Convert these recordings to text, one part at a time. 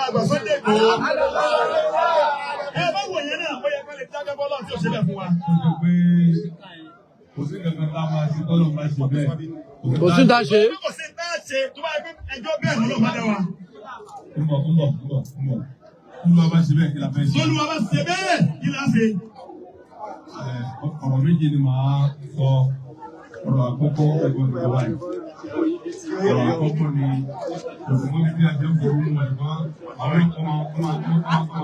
àgbà Sunday Igboho. Ẹ bá wò yẹn náà, ó yẹ ká lè dákẹ́ bọ́lá tí ò ṣe bẹ̀ fún wa. Ó jẹ́ pé kò sí kankan tá a máa ṣe tọ́lọ́ bá ṣe bẹ́ẹ̀. Kò sí tá a ṣe. Kò sí tá a ṣe tó bá yẹ pé ẹjọ́ bẹ́ẹ̀ lọ́lọ́ bá dá wa. Ń bọ̀ ń bọ̀ ń bọ̀ ń bọ̀. Olúwa bá ṣe bẹ́ẹ̀ kí la fẹ́ ṣe. Tolúwa bá ṣe bẹ́ẹ̀ kí la ṣe? Ọ̀rọ̀ méjì ni màá sọ. Ọ̀rọ̀ àkọ́kọ́ ẹ̀gbọ́n mi wáyé. Ọ̀rọ̀ àkọ́kọ́ ni òṣùwọ̀n mi bí ajẹ́ ń forú mu ẹ̀gbọ́n àwọn ọmọ ọmọ ọmọ ọmọ.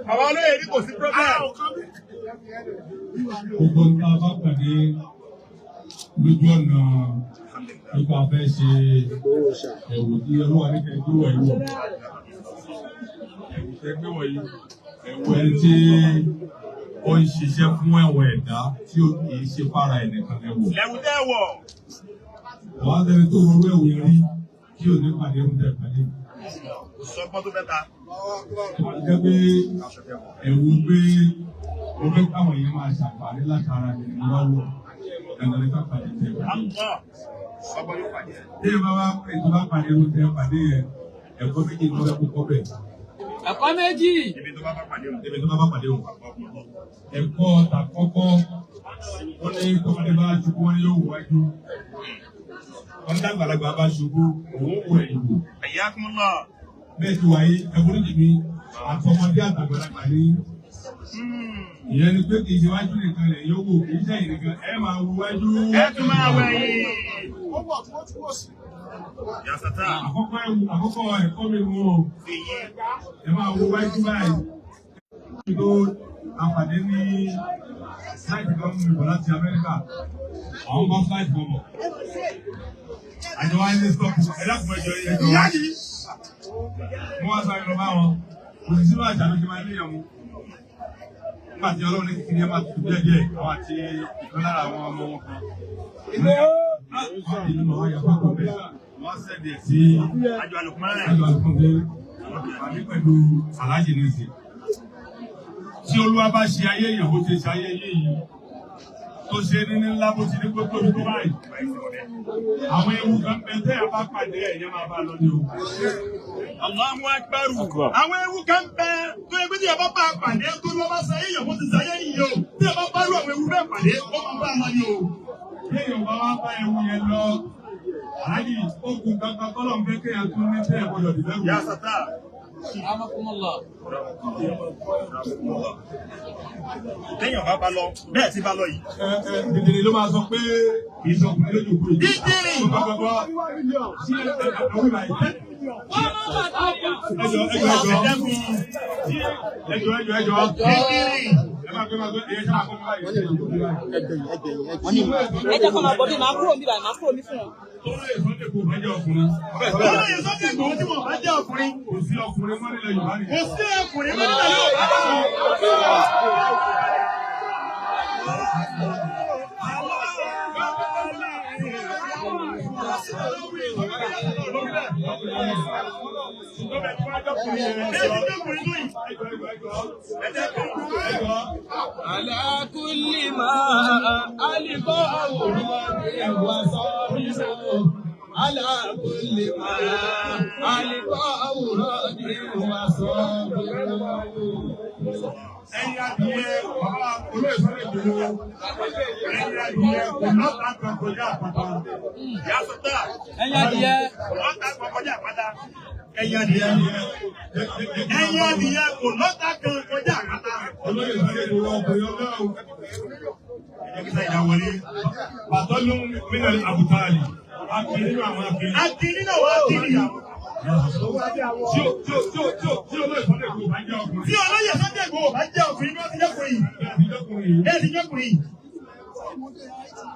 Bàbá olóyè ní kò sí problem. Gbogbo nǹkan bá pàdé lójú ọ̀nà nípa fẹ́ ṣe ẹ̀wù tí olúwa ní kẹ́ gbé wọ̀ yìí wọ̀. Ẹ̀wù tẹ́ gbé wọ̀ yìí, ẹ̀wù ẹni tí ó ń ṣiṣẹ́ fún ẹ̀wọ̀n ẹ̀dá tí ó kì í ṣe fara ẹnìkan ẹ̀wọ̀. Lẹ̀wù tẹ́ wọ̀. Wọ́n á sẹ́ni tó wọlé ẹ̀wù yẹn rí tí ò ní pàdé ń tẹ̀ pàdé. Kò sọ́gbọ́n tó fẹ́ ta. Wọ́n ti jẹ́ pé ẹ̀wù pé ó fẹ́ káwọn èèyàn máa ṣàǹfààní látara ẹ̀ ní wá wọ̀ dandan ní ká pàdé tẹ̀ pàdé. Allah. Sọ́gbọ́n yóò pàdé. Tí ẹ bá wá pè tó bá pàdé ń tẹ̀ pàdé yẹn, ẹ̀kọ́ méjì ló fẹ́ kó kọ́ bẹ̀. Ẹ̀kọ́ méjì. Ibi tó bá bá pàdé òun. Ibi tó bá bá pàdé òun. Ẹ̀kọ́ tàkọ́kọ́ wọ́n ní tọmọdé bá ṣubú wọ́n ní yóò wájú. Wọ́n ní dàgbàlagbà bá ṣubú òun wò ẹ̀yìn wò. Hayyakumullah. Bẹ́ẹ̀ ti wáyé ẹ̀kọ́ ní àtọmọdé àtàgbàlagbà ní. Ìyẹn ni pé kì í ṣe wájú nìkan lẹ̀ yóò wò kì í ṣẹ̀yìn nìkan ẹ máa wo wájú. Ẹ tún máa wẹ̀yìn. Yasata. Àkọ́kọ́ ẹ̀wù àkọ́kọ́ ẹ̀kọ́ mi mú o. Ẹ máa wo wájú báyìí. Tó àpàdé ní flight kan mú mi bọ̀ láti Amẹ́ríkà. Àwọn bá flight kan bọ̀. Àjọ wa ní stop. Ẹ dákun ẹjọ́ ẹjọ́. Ìyá yìí. Mo wá sáré lọ bá wọn. Kò sí sínú àṣà ló ṣe máa léèyàn mú. Nígbà tí Ọlọ́run ní kíkiri ẹ máa tutù díẹ̀ díẹ̀, àwọn àti ìkan lára àwọn ọmọ wọn kan. Wọ́n sẹ̀dẹ̀ sí Àjọ àlùkùmá. àjọ àtúntò àbí pẹ̀lú aláàjì ní ìsìn. Tí Olúwa bá ṣe ayé èèyàn bó ṣe ṣe ayé yìí, tó ṣe ní ní ńlá bó ti ní gbogbo tó báyìí. Àwọn ewu kan bẹ tẹ́ ẹ bá pàdé ẹ̀yẹ́ máa bá lọ ní o. Allahu Akbar. Àwọn ewu kan bẹ tó yẹ pé tí ẹ bá bá a pàdé tó lọ́ bá ṣayé yàn bó ti ṣayé yìí o. Tí ẹ bá bá rú àwọn ewu bẹ́ẹ̀ pàdé, ó máa bá a lọ ní o. Bí èèyàn bá wá bá ewu yẹn lọ, aláàjì okùn kankan tọ́lọ̀ ń fẹ́ kéèyàn tún ní tẹ́ ẹ̀ gbọ́dọ̀ dìbẹ́rù. Yasata. Amakumullah. Téèyàn bá bá lọ, bẹ́ẹ̀ ti bá lọ yìí. Dìdìrì ló máa sọ pé kì í sọkùnrin lójú kúrò. Dídìrì. Gbogbo sí àwọn ìgbà yìí. Ẹjọ́ ẹjọ́ ẹjọ́ ẹjọ́ ẹjọ́ ẹjọ́. Dídìrì. Ẹ máa gbé máa gbé ẹyẹ sábà kọ́ báyìí. Ẹ jẹ́ kó máa bọ̀ bí màá kúrò mi báyìí, màá kúrò mi fún wọn. Tọ́lá ìsọ́dẹ̀ kò bá jẹ́ ọkùnrin. Olóyè Sunday Igboho tí wọ́n bá jẹ́ ọkùnrin. Kò sí ọkùnrin mọ́ nílẹ̀ Yorùbá Kò nìyẹn. sí ọkùnrin mọ́ nílẹ̀ Yorùbá. Ṣùgbọ́n bẹ́ẹ̀ tí wọ́n á jọkùnrin yẹn. Bẹ́ẹ̀ ti jọkùnrin tó yìí. Ẹjọ́ ẹjọ́ ẹjọ́. Ẹ jẹ́ kó. Ẹjọ́. على كل ما ألقاه وصابره على كل ما ألقاه وصابره Ẹyin adìyẹ bàbá olóyè Sunday Igboho. Ẹyin adìyẹ kò lọ́ta kan kọjá àpáta. Yasata. Ẹyin adìyẹ. Lọ́ta kan kọjá àpáta. Ẹyin adìyẹ. Ẹyin adìyẹ kò lọ́ta kan kọjá àpáta. Olóyè Sunday Igboho ọkùnrin ọlọ́run. Ẹ jẹ́ kí sáyidá wọlé. Bàtọ́lú mílíọ̀nù àbútálì. Akin nínú àwọn akin. Akin nínú àwọn akin. Tí ó tí ó tí ó tí ó tí olóyè Sunday Igboho bá jẹ́ ọkùnrin. Tí olóyè Sunday Igboho bá jẹ́ ọkùnrin bí wọ́n ti jẹ́kùnrin yìí. Bẹ́ẹ̀ ti jọ́kùnrin yìí. Bẹ́ẹ̀ ti jẹ́kùnrin yìí.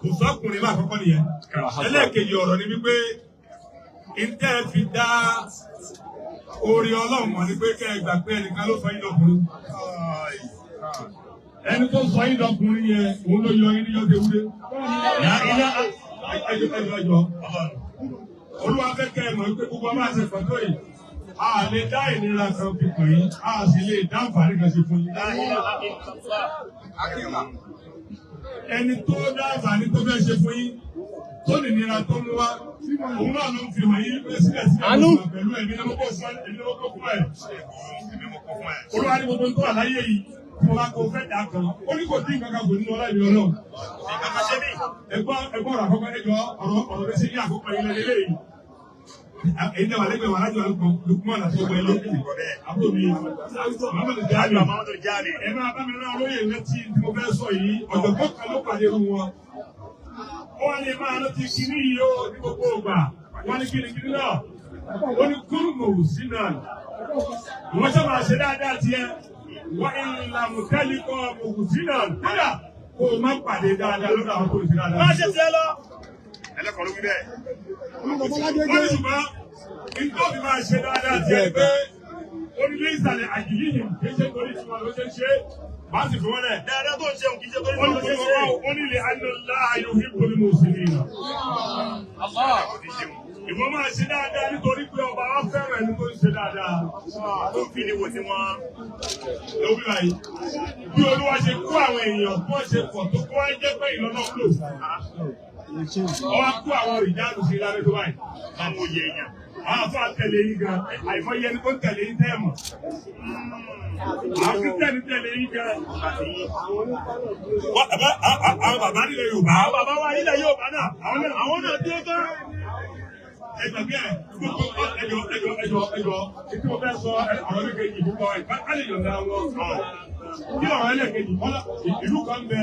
Kò sọ́kùnrin máa kọ́kọ́ nìyẹn. Ẹlẹ́ẹ̀kejì ọ̀rọ̀ ni wípé ìtẹ́ fi dá orí Ọlọ́run mọ̀ ni pé kẹ́ ẹ gbà pé ẹnìkan ló sọ yín dọkùnrin. Ẹni tó sọ yín dọkùnrin yẹn òun ló yọ yín níjọ́ tewúré. Yà ilá. Ẹjọ́ ẹjọ́ ẹjọ́. Olúwa fẹ́ kẹ́ ẹ mọ̀ wípé gbogbo ọba àti pẹ̀tọ́ yìí a lè dá ìnira kan fi kàn yín a sì lè dá àǹfààní kan ṣe fún yín. Ẹni tó dá àǹfààní tó fẹ́ ṣe fún yín tó ní nira tó mú wá, òun náà ló ń fi hàn yín pé síbẹ̀síbẹ̀ pẹ̀lú ẹ̀mí ló kó fún ẹ̀, èmi ló kó fún ẹ̀. Olúwa ní gbogbo tó wà láyé yìí, tí mo bá kó fẹ́ dà kan, ó ní kò dín nǹkan kan kò nínú ọlá ìlú ọlọ́run. Ẹgbọ́n ọ̀rọ̀ àkọ́kọ́ ẹjọ́ ọ̀rọ̀ rẹ̀ sí ní àkókò ilẹ̀ lélẹ́yìí. Èyí tẹ́ wà lẹ́gbẹ̀ẹ́ wà lájọ Lukman àti ọgbà ilé àbúrò mi Muhammadu Jami. Ẹ máa bá mi rán olóyè létí tí mo fẹ́ sọ yìí, ọ̀jọ̀gbọ́n kan ló pàdé irú wọn. Ó wá ní máa rántí kíní yìí ó ní gbogbo ìgbà. Wọ́n ní kíni kíní náà. Ó ní kúrùmù sí náà. Wọ́n sábà ṣe dáadáa tiẹ̀. Wọ́n ìlànà tẹ́lifọ̀ ògùn sí náà. Kódà kó o má pàdé dáadáa lọ́dọ̀ àwọn tó ń ṣe dáadáa. Má ṣe tiẹ̀ lọ. Ẹlẹ́kọ̀ọ́ ló wí bẹ́ẹ̀. Wọ́n ní ṣùgbọ́n nítorí máa ṣe dáadáa tiẹ̀ pé onílé ìsàlẹ̀ àjìyí yìí kì í ṣe torí tiwọn ló ṣe ń ṣe bá sì fi wọ́n lẹ̀. Dáadáa tó ń ṣe òun kì í ṣe torí tiwọn ló ṣe ń ṣe. Ó ní lè anàlá yuhibbul muhsinin. Ìwọ máa ṣe dáadáa nítorí pé ọba wa fẹ́ràn ẹni tó ń ṣe dáadáa. Tó fi ní wo sí wọn. Lóbi báyìí, bí Olúwa ṣe kó àwọn èèyàn bí wọ́n ṣe pọ̀ tó kó wá jẹ́ pé ìlọ́nà lò. Ọwọ́ kó àwọn ìjánu sí lábẹ́ tó báyìí. Àwọn òye èèyàn. Àwọn afọ àtẹlẹ yín gan, àìmọye ẹni tó ń tẹ̀lé yín tẹ́ẹ̀mọ̀. Àwọn Kírísítẹ́nì tẹ̀lé yín gan. Àwọn bàbá nílẹ̀ Yorùbá. Àwọn bàbá wa nílẹ̀ Yorùbá náà. Àwọn náà dé tán. Ẹgbẹ̀gbẹ̀ ẹ̀ gbogbo ẹjọ́ ẹjọ́ ẹjọ́ ẹjọ́ tí mo fẹ́ sọ ọ̀rọ̀ ẹlẹ́kejì púpọ̀ ẹ̀ ká lè yọ̀ǹda wọn. Kí ọ̀rọ̀ ẹlẹ́kejì ìlú kan bẹ,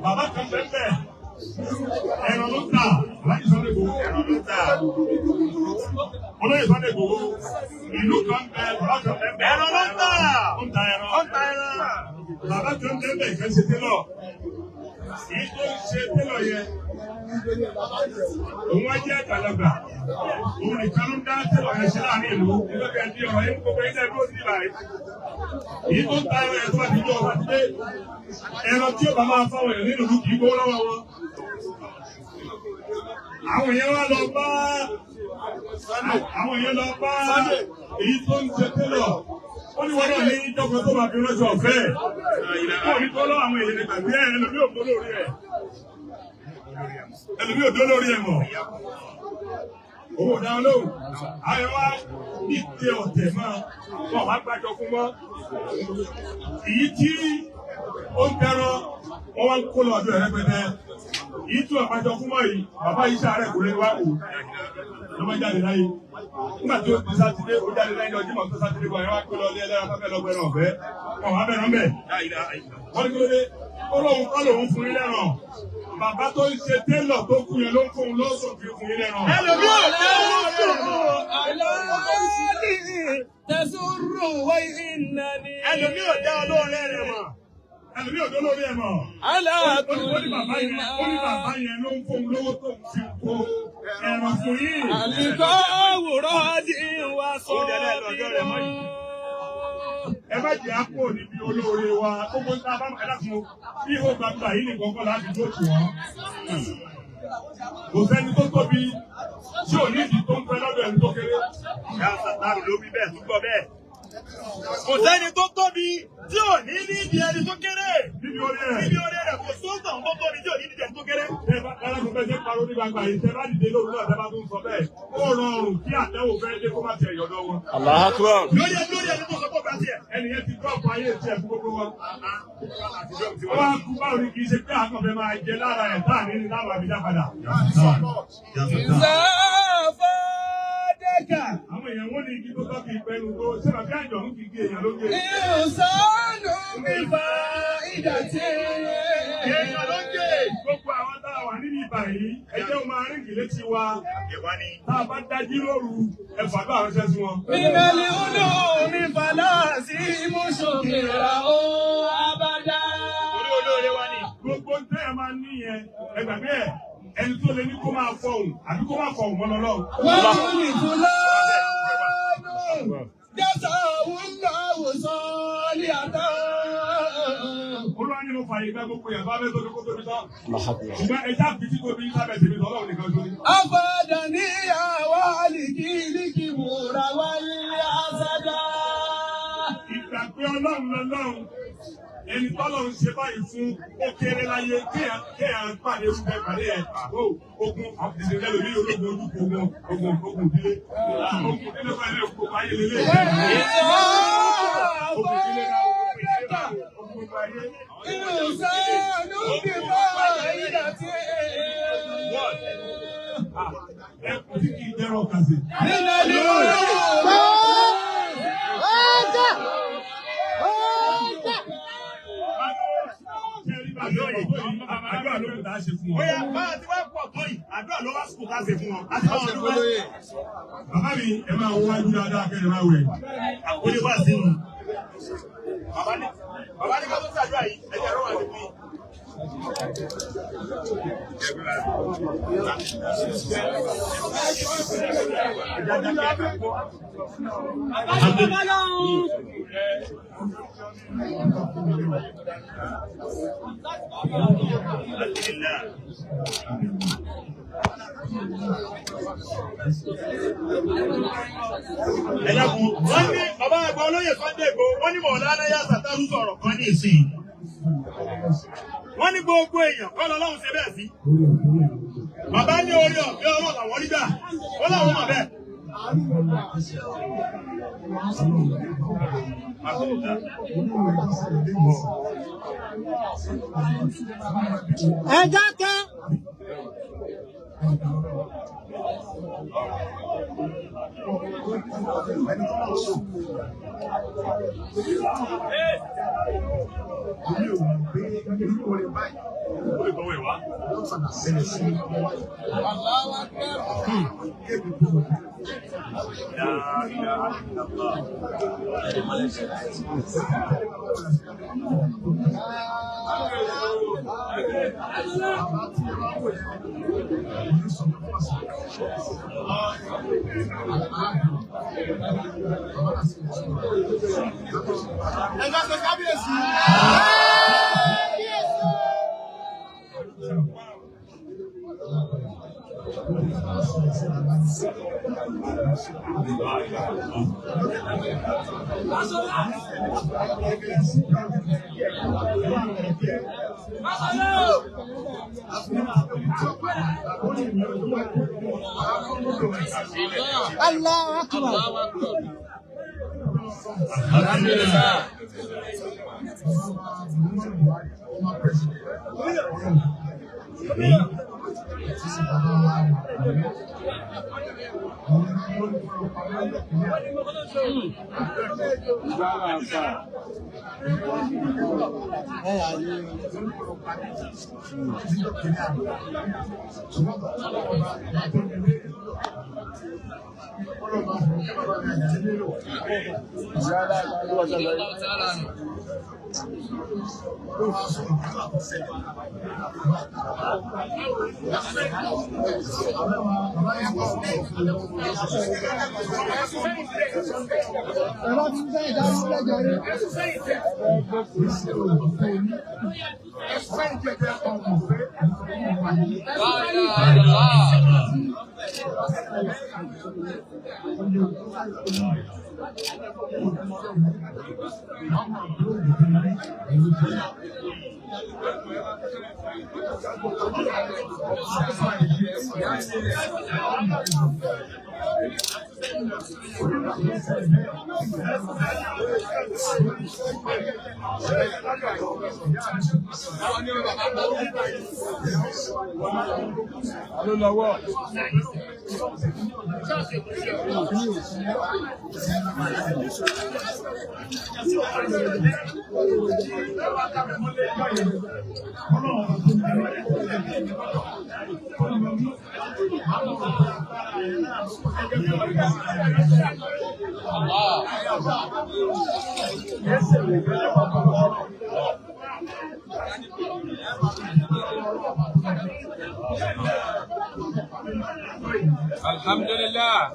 bàbá kan bẹ bẹ, ẹran ló ń tà, Alhaji Sunday Igboho ẹran ló ń tà. Olóyè Sunday Igboho, ìlú kan bẹ, bàbá kan bẹ bẹ. Ẹran ló ń tà. Ó ń ta ẹran. Ó ń ta ẹran. Bàbá kan bẹ bẹ ìfẹ́ ṣe télọ̀. Èyí tó ń ṣe télọ̀ yẹn, òun wá jẹ́ àgbàlagbà. Òun nìkan ló ń dá télọ̀ yẹn ṣe láàrin ìlú. Nígbà tí a di ọ̀rọ̀ yẹn gbogbo ẹ̀yin dúró sí ìlà yìí. Èyí tó ń ta ẹran yẹn tó bá ti jọ ọ̀rọ̀ àti dé. Ẹran tí ó bá máa fáwọn èèyàn nínú ìlú kì í gbówó lọ́wọ́ wọn. Àwọn èèyàn wá lọ bá àwọn èèyàn lọ bá èyí tó ń ṣe télọ̀. Ó ní wọn náà ní ìjọba tó máa fi ránṣọ ọ̀fẹ́. Ó ní kọ́ lọ́ àwọn èèyàn nígbà bí ẹlòmí ò dólórí ẹ̀. Ẹlòmí ò dólórí ẹ̀ mọ̀. Owó dáhùn lóhùn. Àwọn wá ní ìdí ọ̀tẹ̀ máa wọ́n wá gbàjọ fún mọ́. Èyí tí ó ń tẹran wọ́n wá ń kó lọ ọdún ẹ̀rẹ́gbẹ̀dẹ. Èyí tí wọ́n gbàjọ fún mọ́ yìí, bàbá yìí sáré kò lè wá wò. Lọ́mọ jáde láyé. Nígbà tí ó ti sátidé, ó jáde láyé ọjọ́ ìmọ̀ tó sátidé bọ̀, ẹ wá kó lọ ilé ẹlẹ́ran tó fẹ́ lọ gbẹran ọ̀fẹ́. Wọ́n wá bẹ̀rẹ̀ mẹ́. Wọ́n ní kí ló dé? Ó lóun kọ́ lòun fún yín lẹ́ràn. Bàbá tó ń ṣe télọ̀ tó kú yẹn ló ń fún un lóṣù fi fún yín lẹ́ràn. Ẹlòmí ò dé lóṣù. Ẹlòmí ò dá olóore rẹ̀ mọ̀. Ẹlòmí ò dólórí ẹ̀ mọ̀. Ó ní bàbá yẹn, ó ní bàbá yẹn ló ń fún un lówó tó ń fi kó ẹran fún yín. Ẹ má jẹ́ àpò níbi olóore wa, gbogbo tá a bá ẹ dákun bí ó gbàgbà yìí nìkan kọ́ láti tó tù wọ́n. Kò sẹ́ni tó tóbi tí ò ní ìdí tó ń pẹ́ lọ́dọ̀ ẹni tó kéré. Ìyá Sàtárù ló wí bẹ́ẹ̀ tó gbọ́ bẹ́ẹ̀. Kò sẹ́ni tó tóbi tí ò ní nídìí ẹni tó kéré. Níbi orí rẹ̀. Níbi orí rẹ̀ kò sóńtàn tó tóbi tí ò ní nídìí ẹni tó kéré. Tẹ́ bá dálákùn fẹ́ ṣe parọ́ ní gbangba yìí, tẹ́ bá dìde lóru náà, tẹ́ bá tún sọ bẹ́ẹ̀. Ó rọrùn kí àdánwò fẹ́ dé kó má tiẹ̀ yọ̀dọ̀ wọn. Allahu Akbar. Lórí ẹni lórí ẹni tó sọ pé ó gbà tiẹ̀. Ẹni yẹn ti dọ́ọ̀pù ayé tiẹ̀ fún gbogbo wọn. Wọ́n á kú báwo ni kì í ṣe pé àkànfẹ́ máa jẹ lára ẹ̀ táà ní láwọn àbídá padà. Àwọn èèyàn wọ́n ní igi tó tọ́ kì í pẹ́nu tó ṣé bàbá àjọ ń kì í gé èèyàn lóge. Èèyàn ló ń gé gbogbo àwọn tá a wà níbi ìbà yìí, ẹ jẹ́ ó máa rìn kìlé ti wa. Ìwá ni. Tá a bá dájí lóru, ẹ fàdúrà ránṣẹ́ sí wọn. Orí olóore wa ni. Gbogbo ń tẹ́ ẹ máa ní yẹn, ẹ gbàgbé ẹ̀, ẹni tó lè ní kó máa fọhùn àbí kó máa fọhùn mọ́ lọ́lọ́. Olúwa ní mo fààyè gba gbogbo yẹn bá fẹ́ tóbi kó tóbi tán. Allahu Akbar. Ṣùgbọ́n ẹja fi tí tóbi sábẹ̀ tèmi tọ́lọ́run nìkan tó ní. Ìgbà pé Ọlọ́run lọ́lọ́run Ẹni tọ́lọ̀ ń ṣe báyìí fún ó kéré láyé kéèyàn pàdé irúfẹ́ pàdé ẹ̀ ogun ẹlòmí ológun ojúkọ ogun ogun ogun ìdílé ogun ìdílé fún ẹlẹ́yìn gbogbo ayé lélẹ̀. Ogun ìdílé náà ogun ìdílé náà ogun gbogbo ayé. Ẹkùn tí kì í jẹ́rọ kàṣe. Àdúrà ló kù tá a ṣe fún wọn. Bóyá bá a ti wá pọ̀ tó yìí, àdúrà ló wá sùkúl ká ṣe fún wọn. A ti bá wọn dúpẹ́. Bàbá mi, ẹ máa wọ wájú dáadáa kẹ́ ẹ máa wẹ̀. Àkóyè wá sínú. Bàbá ní ká tó ṣàdúrà yìí, ẹ jẹ́ àrọ́wà sí fún yín. Ẹ dákun, wọ́n ní bàbá àgbà olóyè Sunday Igboho, wọ́n ní Mọ̀lánà Yá Sàtárù sọ̀rọ̀ kan ní ìsìn. Wọ́n ní gbogbo èèyàn kọ́ lọ́lọ́run ṣe bẹ́ẹ̀ sí. Bàbá ní orí ọ̀fẹ́ ọlọ́run làwọn rí gbà, ó láwọn mọ̀ bẹ́ẹ̀. Ẹ dákẹ́. Allahu Akbar. Alhamdulillah.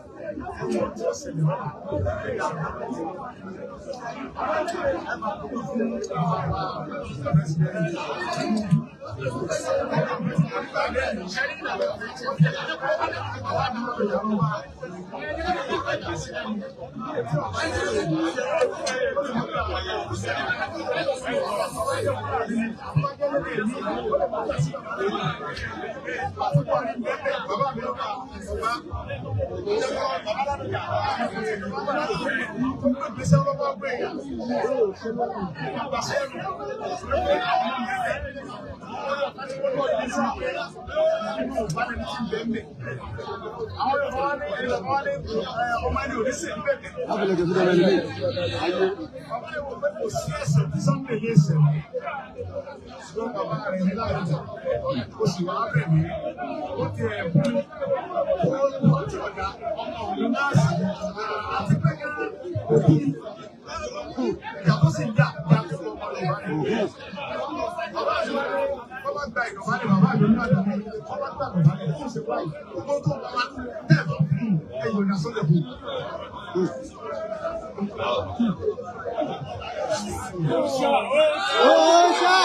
Òòṣà!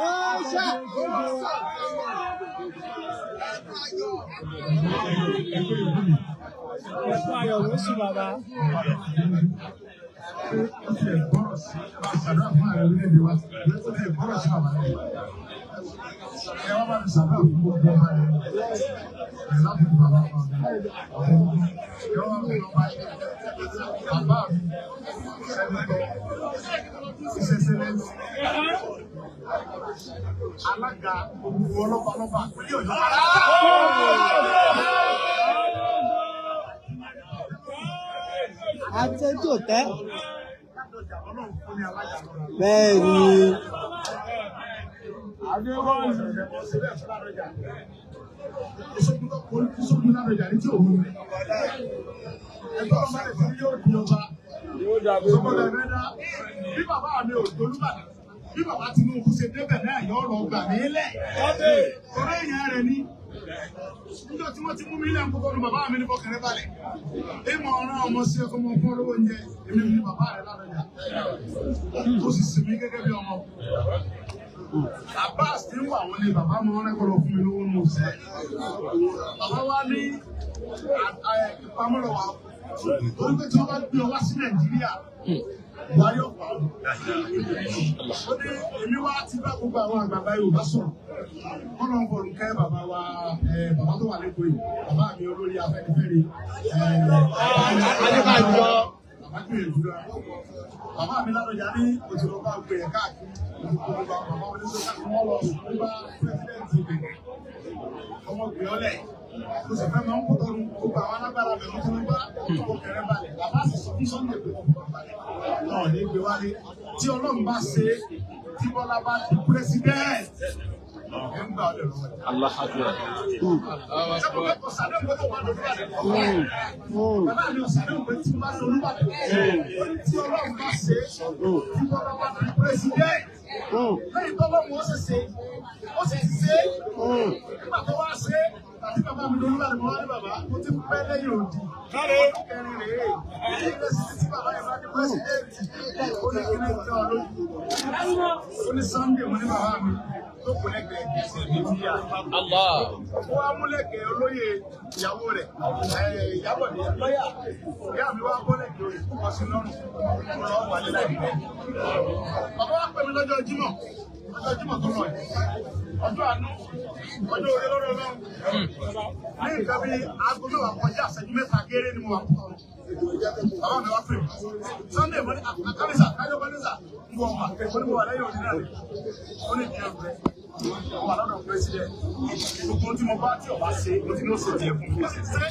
Òòṣà! Ẹkún ayọ̀ ló sùn bàbá. Alága gbogbo ọlọ́pàá ọlọ́pàá àpẹẹrẹ Ọ̀yọ́. Àtẹ́jú tẹ́. Bẹ́ẹ̀ ni. Bí bàbá mi ò dolúbàdàn, bí bàbá Tinubu ṣe débẹ̀ náà yọ ọ̀rọ̀ gbà mí lẹ̀. Ọ̀rẹ́ èèyàn rẹ̀ ni. Níjọ́ tí wọ́n ti mú mi lẹ̀ ń kókó nu bàbá mi ní fọkànrẹ́ balẹ̀. Ìmọ̀ ọ̀ràn ọmọ sí ẹ̀kọ́ mọ fún olówó oúnjẹ, èmi ní bàbá rẹ̀ ládọjà. Ó sì sìn mí gẹ́gẹ́ bí ọmọ. Abbas ti ń wà wọ́n ní bàbá mi wọ́n rẹ́kọ̀ọ́ lọ fún mi lówó nù sẹ́. Bàbá wa ní ìpamọ́ lọ́wọ́. Torí pé tí wọ́n bá gbé ọ wá sí Nàìjíríà, wà yóò pa ọ́. Ó ní èmi wá ti bá gbogbo àwọn àgbààgbà Yorùbá sọ̀rọ̀. Kọ́lọ̀ ń bọ̀rù kẹ́ bàbá wa bàbá tó wà lẹ́kọ̀ọ́ yìí, bàbá mi olórí Afẹ́nifẹ́re. Adébájọ́. Bàbá gbìyànjú rẹ̀. Bàbá mi ládọjà ní òtún bá gbé ẹ̀ káàkiri. Gbogbo àwọn bàbá wọn ní sọ́kà tí wọ́n lọ sí bá pírẹ́sìdẹ̀ntì Benin. Ọmọ gbìyànlẹ̀. Mo sì fẹ́ máa ń kó tọrun gbogbo àwọn alágbára bẹ̀ mọ́ tọrun bá ọkẹrẹ balẹ̀. Bàbá sì sọ fún Sunday pé ọkọ̀ balẹ̀. Náà ní gbé wálé. Tí Ọlọ́run bá ṣe tí Bọ́lá bá di pírẹ́sìdẹ̀ntì. Ẹ ń gbà ọ́ lẹ̀ lọ́wọ́. Ṣé mo fẹ́ kọ sàdéhùn pé tó bá lọ́dún bàdàn? Bàbá mi ò sàdéhùn pé tí mo bá lọ́dún bàdàn. Ó ní tí Ọlọ́run bá ṣe tí Bọ́lá bá di pírẹ́sìdẹ̀ntì. Lẹ́yìn tó lọ́mù ó sì ṣe, ó sì ṣe. Nígbà tó wá ṣe, àti bàbá mi lórí bàbá mi wá ní bàbá, mo ti pẹ́ lẹ́yìn òdì. Ọdún kẹrin rèé. Ilé sì ti bàbá yẹn bá di pírẹ́sìdẹ̀ntì. Ó ní kí ní ìjọ lójú. Ó ní Sunday mo ní bàbá mi tó kù lẹ́gbẹ̀ẹ́ ẹsẹ̀ mi ti yá. Ó wá múlẹ̀kẹ̀ olóyè ìyàwó rẹ̀, ìyàbọ̀dé lọ́yà. Ìyá mi wá bọ́lẹ̀kẹ̀ oyè kó kọ sí lọ́rùn. Mo lọ wà nílẹ̀ ìgbẹ́. Bàbá wa pè mí lọ́jọ́ Jímọ̀, ọjọ́ Jímọ̀ tó lọ yìí. Ọjọ́ àánú, ọjọ́ orí lọ́dọ̀ Ọlọ́run. Ní nǹkan bí aago mẹ́wàá kọjá ìṣẹ́jú mẹ́ta géré ni mo wà pọ̀. Bàbá mi wá pè mí. Sunday mo ní àkàlẹ́sà, kájọ́ kọ́lẹ́sà, ń bọ̀ wà, mo ní mo wà lẹ́yìn òdì náà rẹ̀. Ó ní ìdí ẹrù rẹ̀. Mo wà lọ́dọ̀ president. Gbogbo tí mo bá tí ọba ṣe, mo ti ní ó ṣe tiẹ̀ fún mi. Ó sì ṣe.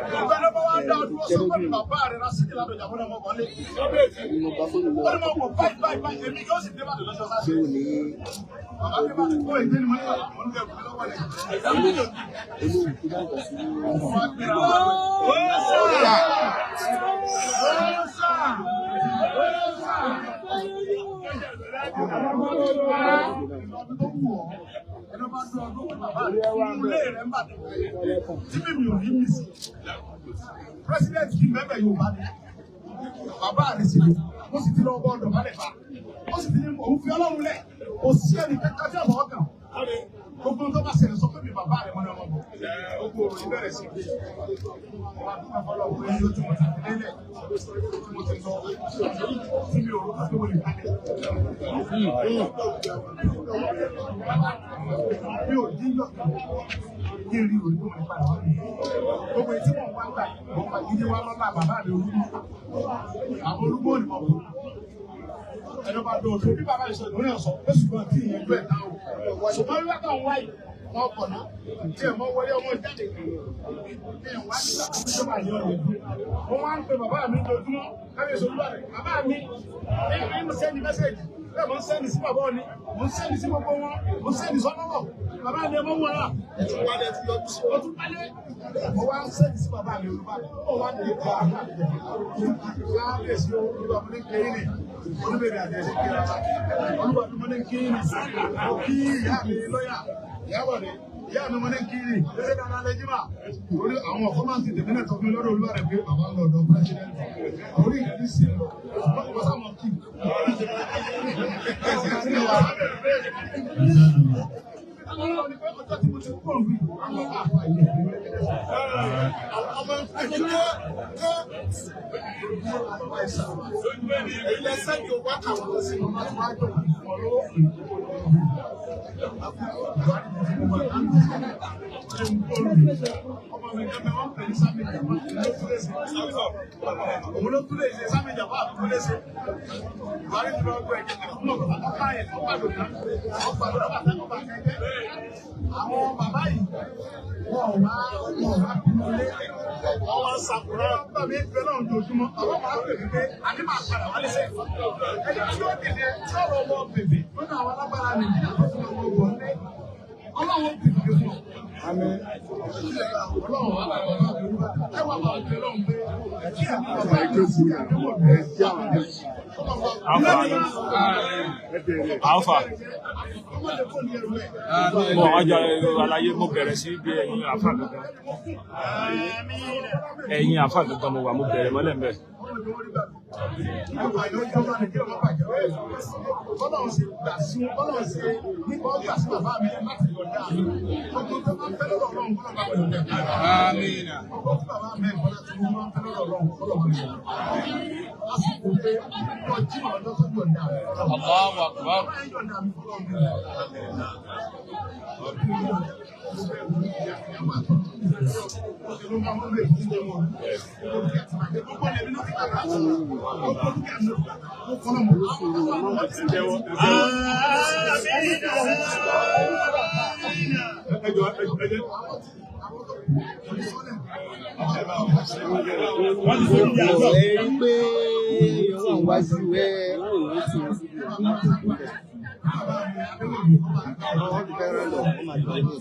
Gbogbo ẹni bá wá dá ọdún ó sọ pé mi bàbá rẹ̀ lásìkò ládọjà fún ọmọ wọlé. Ó ní mo wọ̀ báyìí báyìí báyìí, èmi yóò sì dé bàdàn lọ́jọ́ sáà. Bàbá mi bá ti kó èdè ni mo ní bàbá mo ń dẹ̀kun lọ́wọ́ rẹ̀. President kì í bẹ́ẹ̀ Yorùbá ni bàbá rẹ̀ sì ni ó sì ti lọ bọ́ ọ̀dọ̀ balẹ̀ bá ó sì ti ní òun fi Ọlọ́run lẹ̀ kò sí ẹnì kankan tí àbọ̀ ọkàn Gbogbo tó bá ṣẹlẹ̀ sọ pé mi bàbá rẹ̀ mọ́ ní ọmọ bọ̀. Gbogbo òrò ìbẹ̀rẹ̀ sí pé wà á fọlọ́ pé yóò tún mọ̀ tàbí lélẹ̀ tí mo ti lọ tí mi ò rò pé mo lè kalẹ̀. Mi ò dín yọ̀ kí n rí orí tó mọ̀ padà wá mi. Gbogbo etí mò ń wá gbà mo pa gidi wá lọ́la bàbá mi olúgbò. Àwọn olúgbò ò ní mọ̀ bọ̀. Ẹni bá dọ̀ ọ̀dọ̀ bí bàbá yìí sọ ìdúró náà sọ pé ṣùgbọ́n tí ìyẹn gbẹ̀ náà o. Ṣùgbọ́n wíwá kan wáyé wọn kọ̀ ná tí ẹ̀ mọ́ wọlé ọmọ jáde tí ẹ̀ wá nígbà tó jọba yọ ọ̀rọ̀ ìlú. Mo máa ń pe bàbá mi lójúmọ́ kábíyèsí olúwa rẹ̀. Bàbá mi ẹ̀ ń sẹ́ni mẹ́sẹ̀gì bẹ́ẹ̀ mo ń sẹ́ni sí bàbá òní mo ń sẹ́ni sí gbogbo wọn mo ń sẹ́ni sọ́nọ́rọ̀ bàbá mi ẹ̀ mọ́ wọn rà. Ó tún wálé mo wá ń sẹ́ni sí bàbá mi olúwa rẹ̀. Ó wá ní ìgbà kábíyèsí olúwa mi ní kéyìnì olúbẹ̀rẹ̀ àdẹ̀sẹ̀ kíra olúwa mi ní kéyìnì mo kí ìyá mi lọ́yà ìyáwó rẹ̀ ìyá mi mo ní kiri ṣẹṣẹ dáadáa lẹ́jìmá orí àwọn ọ̀fọ́ máa ń ti tèmi náà tọ́jú lọ́dọ̀ olúwa rẹ̀ pé bàbá ń lọ ọ̀dọ̀ pírẹsidẹ́ntì orí ìrìn sí lọ ṣùgbọ́n kò sá mọ́ kí. Òun ló tún lè ṣe sámi ìjàmbá àbúkú léṣe. Buhari ti lọ gbọ́ ẹ̀jẹ̀ fún ọ̀gá ọ̀gá yẹn tó pàdé náà. Wọ́n pàdé ọ̀gá ọ̀gá kẹ̀kẹ́. Àwọn bàbá yìí wọ́n wá wọ́n wá bínú lé. Wọ́n wá sàkúrà. Bàbá mi ń bẹ náà ojoojúmọ́. Bàbá máa ń pè mí pé àní máa padà wálé sẹ́. Ẹni tí ó dìde tí ọ̀rọ̀ ọmọ bèbè lọ́nà àwọn alágbára Nàìjíríà tó ti lọ wọ̀ ní. Ọlọ́run bèbè fún ọ. Ọlọ́run wà láwọn ẹ wà bá ọ̀gbẹ́ lọ́hùn pé kí ẹ̀mí bàbá yìí sí àdéhùn rẹ̀. Alfa. Mo ọjọ́ àlàyé mo bẹ̀rẹ̀ sí bí ẹ̀yin àfà gangan. Ẹ̀yin àfà gangan mo wà mo bẹ̀rẹ̀ mọ́lẹ̀ mbẹ̀. Allahu Akbar. Ẹ rí pé wọ́n wájú ẹ wọ́n ti fẹ́ràn lọ wọ́n máa jọ ní.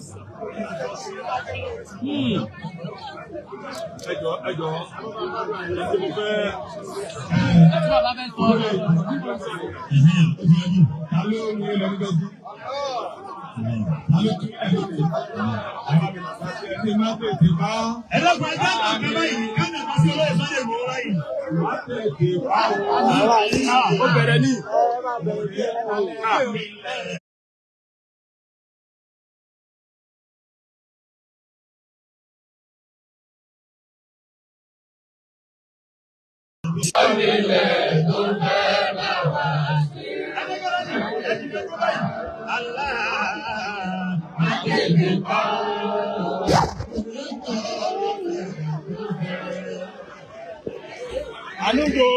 Ẹjọ ẹjọ ẹjọ mo fẹ́. Tí bàbá fẹ́ sọ ọ́. Ta ló ní ilẹ̀ nígbà tí? Ta ló tún ẹ̀ lóde? Ẹni máa tètè bá. Ẹ lọ́kùn ẹjọ́ àgbà báyìí ká nà bá sí olóyè Sunday Igboho báyìí. Má tètè bá. Ó bẹ̀rẹ̀ ní. Àlejò.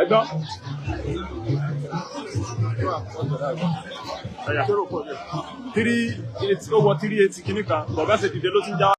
Ẹgbọ́n. 380 ó wọ 380 kìíní kan bọ̀gá ṣe dìde ló ti ń já.